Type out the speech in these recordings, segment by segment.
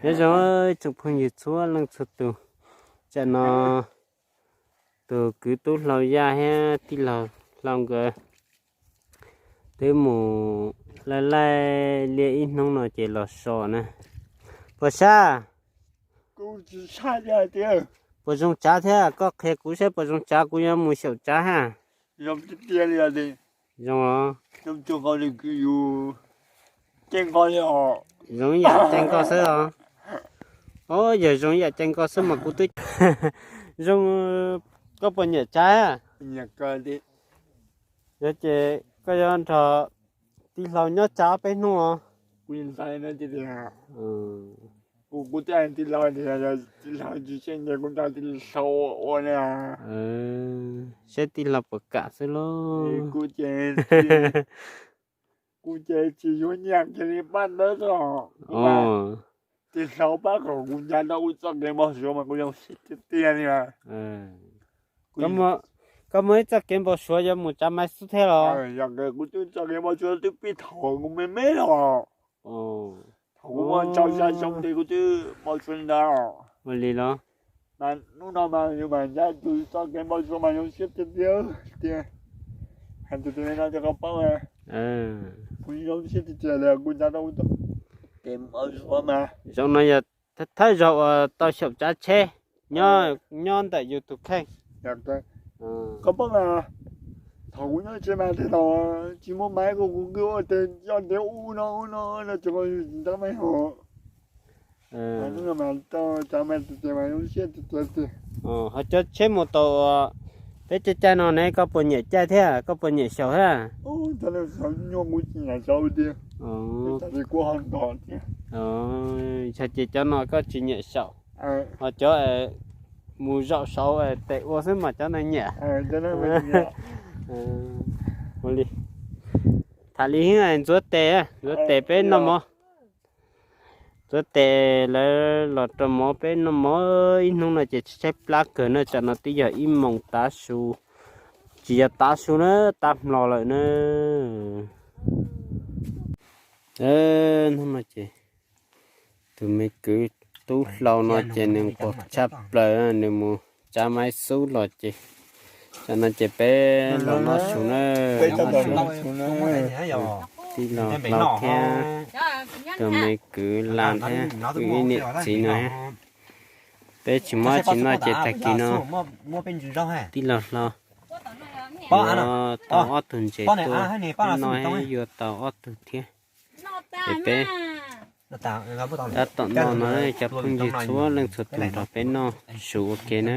Nyob zoo tsoom phooj ywg txhua leej txhua tus, tsam no tus kwv Tub Hlau Yaj thiab tij laug Hlau nkawd twb mus laij laij liaj ib hnub no ces los so na. Puas sab? Puas zoo tsav thiab? Koj qhia kuv saib puas zoo tsav, kuv yuav mus xyaum tsav ha. Zoo os. Zoo yam caij nkoj xwb os. Os, yog zoo yam caij nkoj xwb mas kuv twb zoo. Koj puas nyiam tsav? Yog ces koj yuav nrog tij laug nyob tsav peb hnub os. Kuv, kuv twb hais tij laug tias tij laug tsis tseem ces kuv nrog tij laug ua ne. Saib tij laug puas kam xwb lauj. Kuv ces, kuv ces tsis yuav nyiam kiag li paj ntawd os. Tij laug pab kom kuv ncav tau kuv txoj kev npau suav mas kuv zoo siab tiag tiag li. Koj muaj ib txoj kev npau suav yuav mus tsav maiv xub thiab los? Yog kuv twb txoj kev npau suav twb pib thaum kuv me me los. Thaum kuv muaj rau xya xyoo ces kuv twb npau suav li ntawd. Ua li los? Mas hnub no mas yus mas ncav tau txoj kev npau suav mas zoo siab tiag tiag tiag. Hais tias li no rau koj paub mas kuv zoo siab tiag tiag li kuv ncav tau txoj kev npau suav mas. Zaum no yog thawj zaug uas tau xyaum tsav tsheb nyob ntawm yus tus kheej. Koj paub mas thaum kuv nyob tsev mas tej zaum tsis muaj maiv kuv kuv ua tes yoj ntev ub no ub no no tsis ntab maiv hos. Hnub no mas tau tsav maiv tiag tiag mas zoo siab tiag tiag tiag. Ho cov tsheb mus tau peb caij caij no ne, koj puas nyiam caij thiab koj puas nyiam xyaum thiab? Cov no xyaum nyuaj kuv tsis nyiam xyaum tiag. Kuv ho nrog thiab. Yog ces cov no koj tsis nyiam xyaum, ho cov mus zaum saud tes ua xwb mas cov no nyiam. Ua li, tham li ntxuav tes, ntxuav tes peb noj mov. Ntxuav tes lawv los rau mov peb noj mov ib hnub no ces tshaib plab kawg na, tsam no twb yog ib moos tav su, tsis yog tav su na, tav hmo lawm na. Hnub no ces tus me kwv Tub Hlau no ces nws nquag tshaj plaws, nws mus tsav maiv xub los ces, tsam no ces peb los noj su na, noj su. Tij laug Hlau thiab tus me kwv Las thiab wb ib niam txiv no, peb tsis muaj tsis noj ces tag kis no tij laug Hlau yuav tau ob tug ntses tuaj, peb noj yuav tau ob tug thiab. Es peb tab tom noj no cov phooj ywg txhua leej txhua tus nrog peb noj su ua ke na.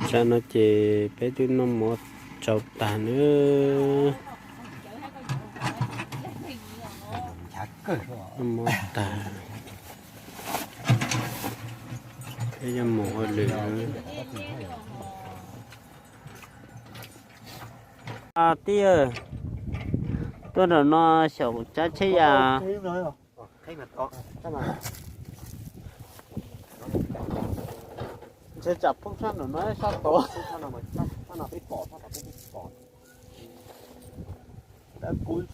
Tsam no ces peb twb noj mov tsau tag na. Noj mov tag, peb yuav mus hauj lwm. Tij, tuaj nram no xyaum tsav tsheb yam. Ntshe tsam poob sab nram no sab tod.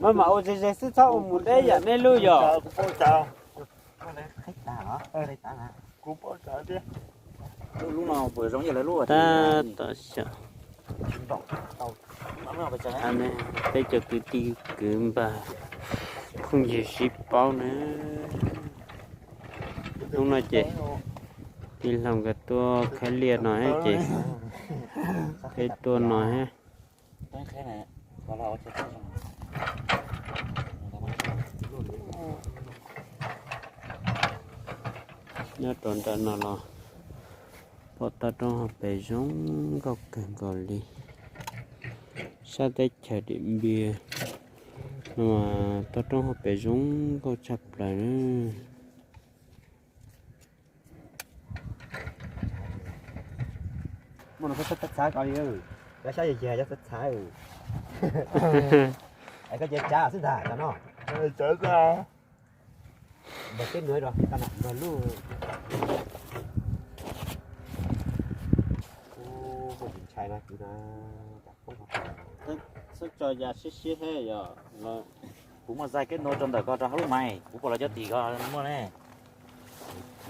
Maj mam ua ze ze xwb txhob ua mus deb yam nej lub yom. Tab tom xyaum. Peb cov kwv tij kwv npawg phooj ywg sib paub na. Hnub no ces tij laug nkawd tuaj khawb liaj no ces peb tuaj no thiab. Nyob rau nram no los pom toj roob hauv pes zoo nkauj kawg nkaus li. Sab teb chaws Điện Biên no mas toj roob hauv pes zoo nkauj tshaj plaws na. Muaj no koj txhob txhav ko li, koj saib yog yog cov txhav txhav. Es koj cia tsav xwb ntag no. Npawg peb nws rau tau nram npawg lub. Ntshai no kwv no, cas poob. Txhob tso ya siab siab thiab yog. Kuv muaj zais kev no rau ntawm ko rau hauv lub mais, kuv puas los cov tim ko muaj ne.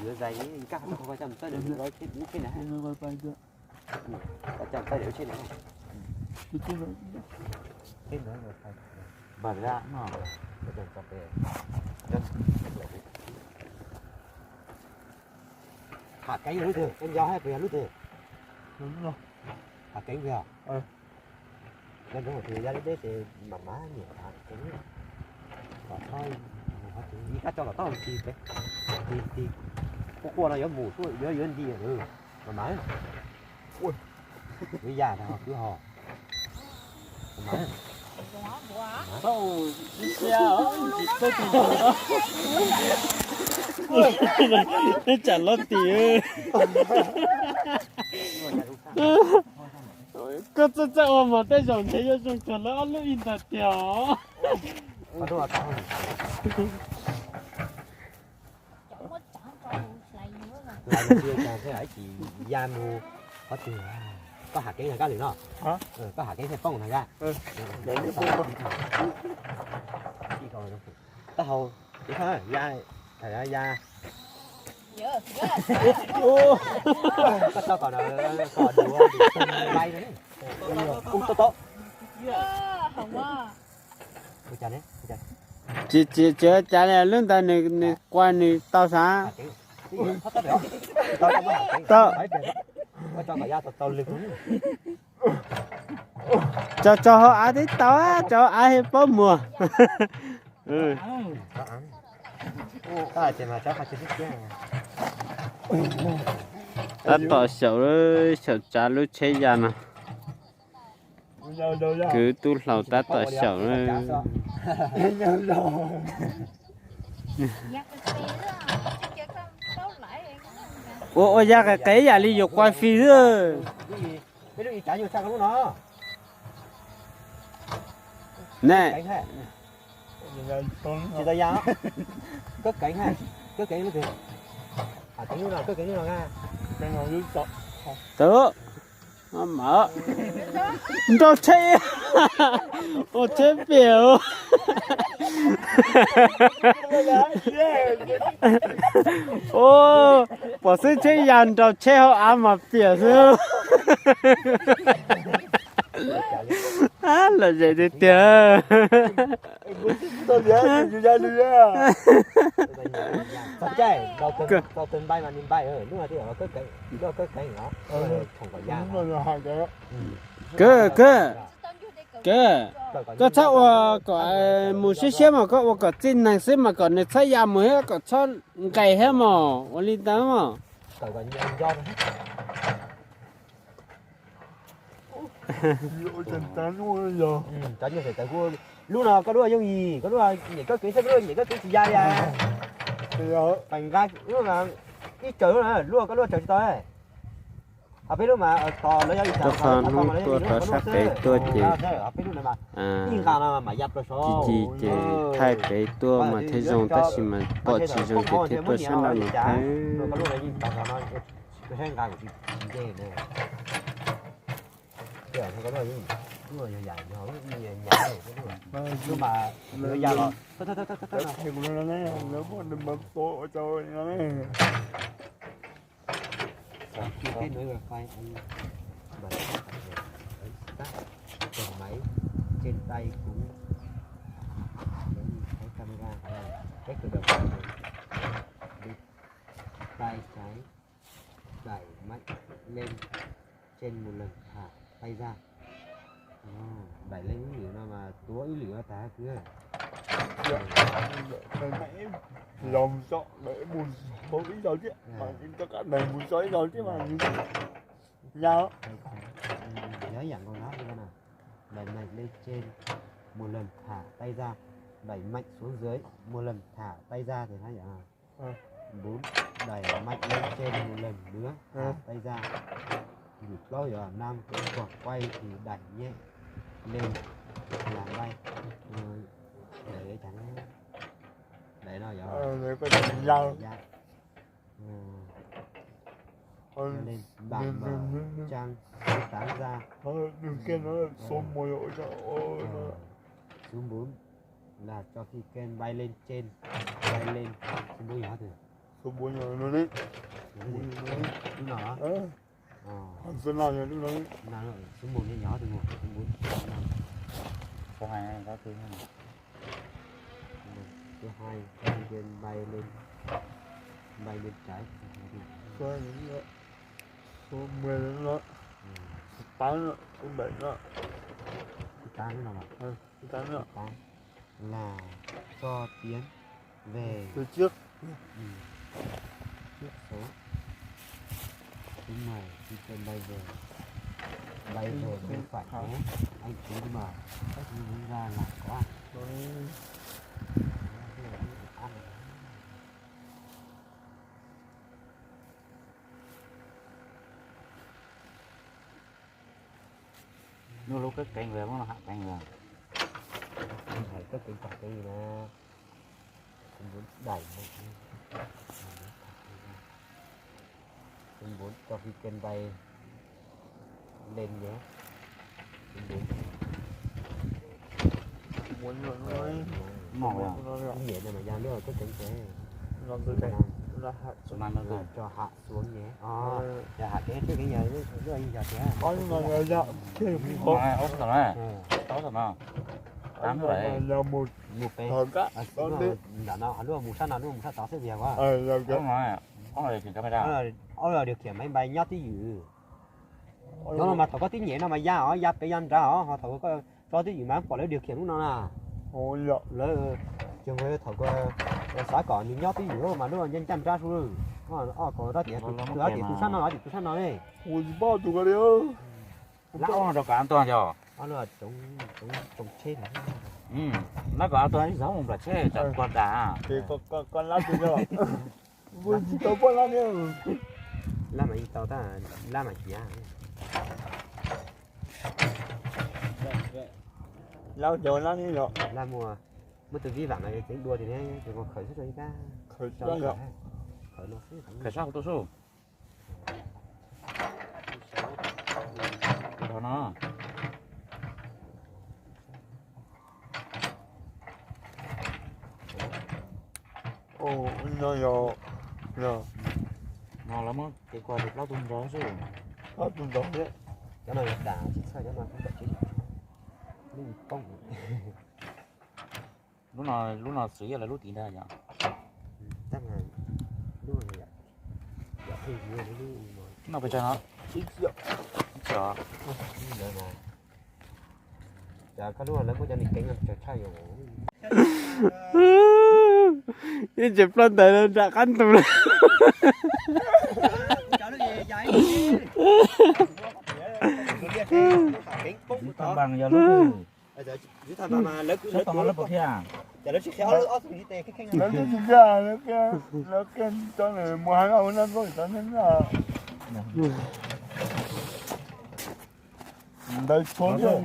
Yuav zais kab txawj Tham keeb lub twg, keeb nco hab puas yog lub twg? Tham keeb puas yog? Yog ntawd mus tis ya deb deb ces mam mam niam tham keeb. Kom txhob mus qhov twg, ib kab tso kom tau mus tis, tis tis quaj quaj no yuav mus, yuav yuav nti lawm, mam mam. Yuav ya tag ho kwv ho. Mam mam. Ib tsam lov tim. Koj txawj txawj ua mas tej zaum ntshe yuav zoo kawg lawv ob lub ib ntag tiag os. Ya mus qhov twg? Koj ham keeb kab lwm no, koj ham keeb thiaj poob na kab. Taub hau, ya, ya. Koj tso kom kom duav, ub, tau tau. Tsis, tsis, tsis ua cas li, lub ntawd nws, nws qua nws tau sav. Tau. Tso, tso hauv av twb tau, tso hauv av thiaj paub muag. Tab tom xyaum, xyaum tsav lub tsheb ya no. Kwv tub hlau tab tom xyaum. Ua, ua ya qis qis yam li yuav qua fis xwb. Ne. Tau. Nrau tsheb, ua tsheb piam. Pom xwb tsheb ya nrau tsheb hauv av mas piam xwb. Lom zem tiag tiag. Kawg, kawg, kawg, koj txhob ua kom mus siab siab mas koj ua kom txij neeg xwb mas kom nws txhob ya mus thiab kom txhob nqes thiab mos, ua li ntawd mos. Lub no koj lub yooj yim, koj lub nyem koj kev xwb, koj lub nyem koj kev tsis ya li. Pais nqa lub ib raws lub, lub koj lub raws tsis tau. Ho peb lub mas tos lawv yuav ib, rau qhov hnub tuaj rov sab pem tuaj ces ci ci ces thaij pem tuaj mas thiaj zoo, tab sis mas pom tsis zoo ces thiaj tuaj sab nraud no thiab. Khi kết nối Wi-Fi, ấn bật tắt, bật máy trên tay cúng, kéo nhìn thấy camera. Cách khởi động là bịt tai trái, đẩy mạnh lên trên một lần, thả tay ra. Đẩy lên ib lwm no mas tuav ib lwm no tas kwv. Los mus so, đẩy mus so ib zaug thiab, mas rov qab đẩy mus so ib zaug thiab mas ya. Nhớ dặn câu nói cho con nào. Đẩy mạnh lên trên một lần, thả tay ra. Đẩy mạnh xuống dưới một lần, thả tay ra thì nó vậy. Bốn, đẩy mạnh lên trên một lần nữa, thả tay ra. Gửi plốt rồi, năm, cái quạt quay thì đẩy nhẹ lên là bay. Đẩy cái chắn, đẩy nó rồi. Dạ. Lên bảng mở trang, số tám ra. Đừng kênh nó số mười rồi. Số bốn là cho khi kênh bay lên trên, bay lên. Số bốn nhỏ thôi. Số bốn nhỏ nó đấy. Nó đấy. Nó đấy. Nó nó. Ờ. Số năm nhỏ nó đấy. Nó nó, số một nó nhỏ thôi mà. Số bốn. Số hai có thứ hai. Số hai, khi kênh bay lên, bay bên trái. Số hai nó. Số mười nó. Số tám nó, số bảy nó. Số tám nó là. Số tám nó. Số tám là cho Tiến về. Từ trước. Ừ. Trước số. Số mười, khi kênh bay về. Bay về bên phải nhé. Anh Tiến mà. Các thứ ra là có. Rồi. Nws lub kab keev lawm, muab los ham keev lawm. Hais kab keev kom keev na. Số bốn đẩy một. Số bốn cho khi kênh bay lên nhé. Số bốn. Muốn rồi. Ờ, nó, nó nhảy này mà ra nước là chắc chắn thế. Nó cứ thế. Nó hạ. Số năm nó gửi cho hạ xuống nhé. Ờ, giờ hạ cái trước cái nhà nước, nước anh giờ thế. Có nhưng mà giờ dạo kia cũng có. Ốc tầm này. Ốc tầm nào? Tám mươi bảy. Là một. Một pé. Ờ, các. À, có đi. Nram no, lub mus sab no, lub mus sab tod xwb tiag. Ốc này, ốc này điều khiển camera. Ốc là điều khiển máy bay nyob twj ywm. Nyob no mas thaum koj tib nyem no mas ya os, ya pem ya nrad os, ho thaum koj tso twj ywm mas pom lawv điều khiển lub no na. Lawv, ces thaum koj xav kom nws nyob twj ywm mas lub ncaj ncaj nrad xwb. Os, kom rab tias, rab tias tus sab no, rab tias tus sab no ne. Lab oj no rau kom an toàn yog. Lab kom an toàn ib zaug mus nplam tsheb tsam kua das. Lab mas yeej tau, lab mas ciav. Lab cov lab ne yom. Lab muaj, muaj tus vij vam mas tseev dua tias ne, ces khaws xwb rau ib kab. Khaws sab hauv tuaj sub. Ua no. Ua no yog, no lawv muab kev kua plaub tug ntawd xwb. Plaub tug ntawd thiab. Cov no yog dam tsis txhawj, cov no kuj tawm tseb, lub poob. Lub no, lub no xwb yog lawv lub tid ntag yom. No pes tsawg no? Ib txhiab. Ib tsev ploj ntawd nram qab ntug na. Lawv twb tsis qhia, lawv twb tsis qhia, lawv kiag, lawv kiag cov nws mus hais ua naj nplooj cov nyob na. Ntawd tshuav thiab.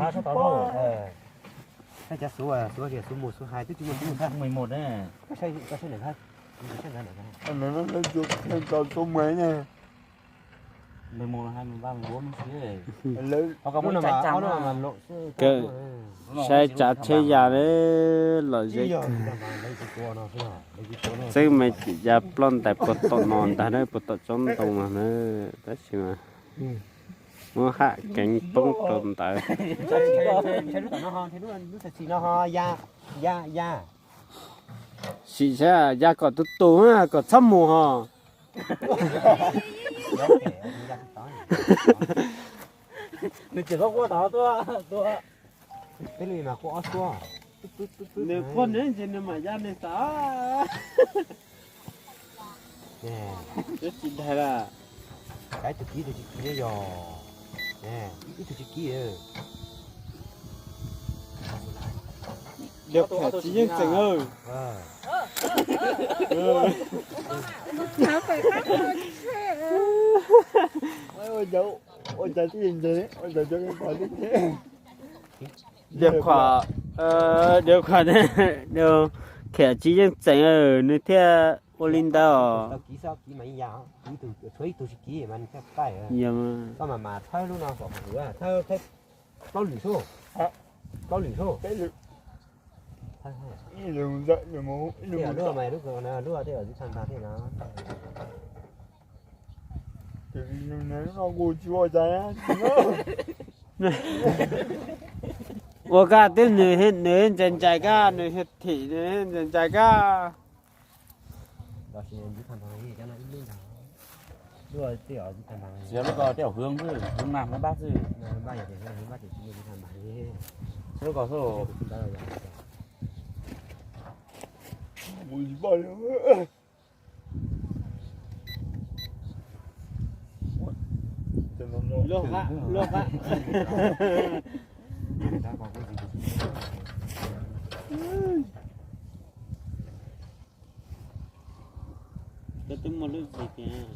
Koj cov xub, xub tias xub mus xub hais twb tsis muaj xub mus thiab. Koj saib, koj saib ntawm, koj saib ntawm, ntawm, ntawm, ntawm, ntawm, ntawm, ntawm, ntawm, ntawm, Saib tsav tsheb ya lawm, los ze. Txeeb me ya ploj ntais puag tom no ntag na, puag tom tsob ntoo no na, tab sis mas muab ham keev poob rau ntawd. Sim saib ya kom tus tus kom txhob mus ho. Nws tseem quaj quaj tod tuaj, tuaj. Peb li mas quaj ob suab. Nws quaj nws ntsis nws mam ya nws tod. Twb tsis daig lawm. Ib tug kib, ib tug tsis kib yog. Ib tug tsis kib. Diav Kham tsis yeej tseem. Diav Kham, Diav Kham, Diav Kham tsis yeej tseem nws thiaj Ua li ntawd os. Tau kiv xwb, kiv mas ib yam, kiv tus, tshuav ib tug tsis kiv mas nws thiaj qaij. Yog mas. Koj mas mas thawb lub no kom qhov ntawd, thawb, thawb plaub lwm xwb. Plaub lwm xwb. Ib lwm ntawm, ib lwm mus, ib lwm mus. Lub no mas lub, lub no tej zaum tsis tshaj ntag thiab no. Ua koj twb nws, nws ntsais ntsais koj, nws thim nws ntsais ntsais koj. Txiav lub ko tej zaum hwv xwb, hwv mas hwv npab xwb. Lub ko xwb. Luaj qab, luaj qab. Koj twb muaj lub zis tiag.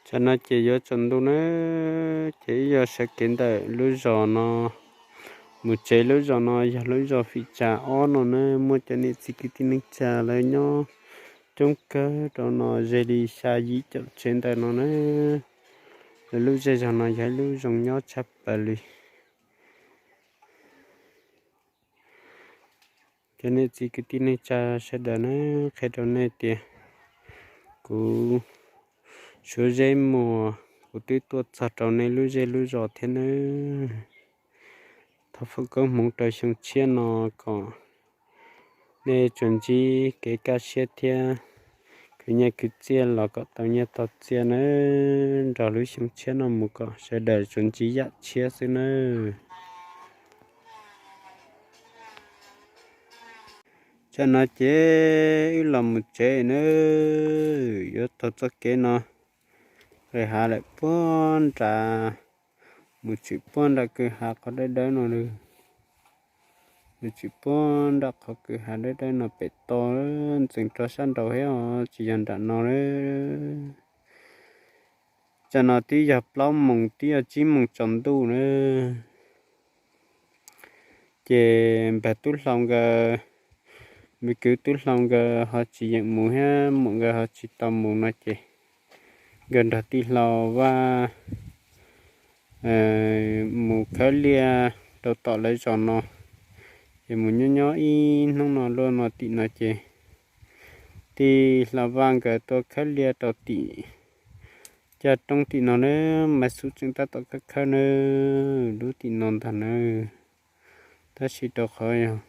Tsam no ces yuav tsaus ntuj na, ces wb yuav sawv kev ntawm lub zos no mus tsev. Lub zos no yog lub zos Fim Tsas ob no na, muaj cov niam txiv kwv tij neej tsa lawv nyob coob kawg rau no, ze li xya yim caum tsev ntawm no na. Lawv lub zej zog no yog ib lub zoo nyob tshaj plaws li. Cov niam txiv kwv tij neej tsa sawv daws na, qhia rau nej tias kuv Suav Zeb Muas, kuv twb tuaj txog rau nej lub zej lub zos thiab nawb. Thov foom koob hmoov rau xyoo tshiab no kom nej tsuas ntsib kev kaj siab thiab khwv nyiaj khwv txiaj los kom tau nyiaj tau txiaj nawb. Nrog lub xyoo tshiab no mus kom sawv daws tsuas ntsib yam tshiab xwb nawb. Tsam no ces wb los mus tsev nawb, yuav taug txoj kev no nqis hav lawm puag nram, mus tshwm puag nram kwj ha qhov dawb dawb no, mus tshwm puag nram qhov kwj ha dawb dawb no pem toj, ntxeev rau sab nraud thiab os, tsis yog nram no lawm. Tsam no twb yog plaub moos twb yog tsib moos tsaus ntuj na. Ces npawg tub hlau nkawd, me kwv tub hlau nkawd ho tsis yeem mus thiab muam nkawd ho tsis tau mus no ces nkawd nrog tij hlau Vaj mus khawb liaj rau tom lawv zos no. Ces mus nyob nyob ib hnub no luaj no tim no ces tij hlau Vaj nkawd tuaj khawb liaj rau tim caj roob tim no na, Maiv Xub tseem tab tom khawb khawb na, lub tim no ntag na. Tab sis rau qhov yog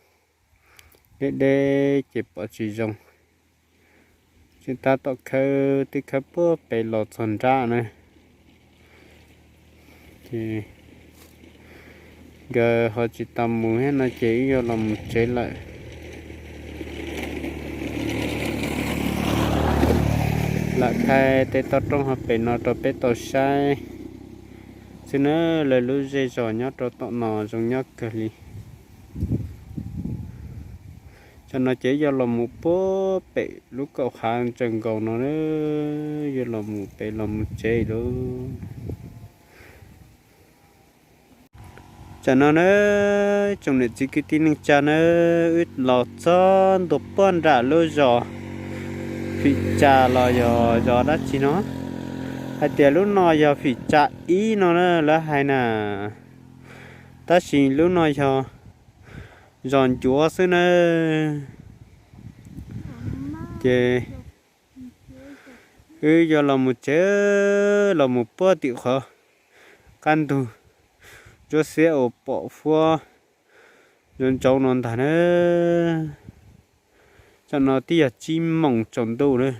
deb deb ces pom tsis zoo, tseem tab tom khawb, twb khawb puag pem los txog nrab na. Ces nkawd ho tsis tau mus thiab no ces wb yuav los mus tsev lawm. Lam thaij tej toj roob hauv pes no rau peb tau saib xwb na. Lawv lub zej zos nyob rau tom no zoo nyob kawg li. Tsam no ces yuav los mus puag pem lub kaum hav ntsaws nkaus no, yuav los mus pem los mus tsev lawm. Tsam no na, tsoom niam txiv kwv tij neej tsa na, wb los txog ntua puag nram lub zos Fim Tsas los yog zos dab tsi no? Hais tias lub no yog Fim Tsas ib no na lawv hais na, tab sis lub no yog zos ncuav xwb na. Ces Wb yuav los mus tsev, los mus puag tim qhov qab ntug ntsuab xiab uas pom huab ntsoov ntsoov no ntag na. Tsam no twb yog tsib moos tsaus ntuj na.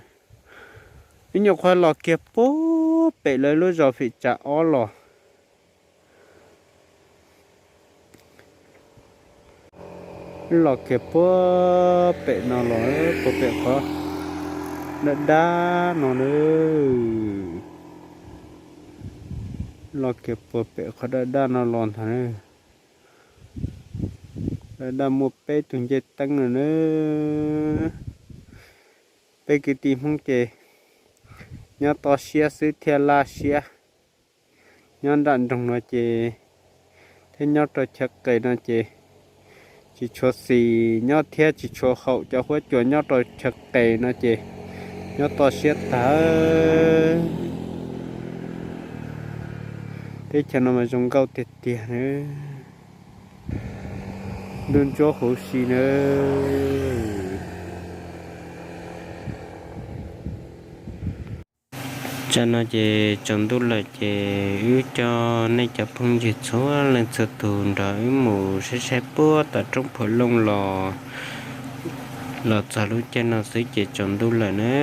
Wb nyuam qhuav los kiag puag pem lawv lub zos Fem Tsam Ob los. Los kiag puag pem no los, puag pem qhov daj daj no na. Los kiag puag pem qhov daj daj no los ntag na. Daj daj muaj peb tug ncej teeb no na. Peb kwv tij Hmoob ces nyob toj siab xwb thiaj laj siab. Nyob nram nroog no ces, thiab nyob rau chaw qes no ces tsis tshua xis nyob thiab tsis tshua haum cov huab cua nyob rau chaw qes no ces nyob toj siab tag. Teb chaws no mas zoo nkauj tiag tiag na. Ntuj ntsuab huv si na. Tsam no ces tsaus ntuj lawm ces wb coj nej cov phooj ywg txhua leej txhua tus nrog wb mus saib saib puag tom roob Phuam Looj los, los txog lub caij no xwb ces tsaus ntuj lawm na.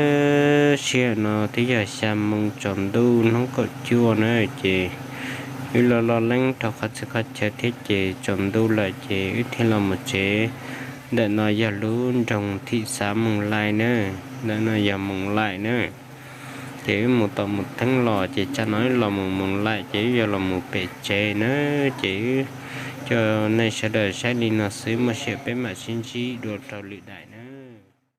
Sij hawm no twb yog xya moo tsaus ntuj hnub kaum cuaj na ces wb los los leeb rau qhov txhia qhov chaw thiab ces tsaus ntuj lawm ces wb thiaj los mus tsev. Ntawm no yog lub nroog Thim Xav Moos Lais na, ntawm no yog Moos Lais na. Ces wb mus tom Moos Theeb los ces tsam no wb los mus Moos Lais ces wb yuav los mus pem tsev na. Ces wb coj nej sawv daws saib li no xwb, muaj sij hawm peb mam sib ntsib dua rau lwm daim na.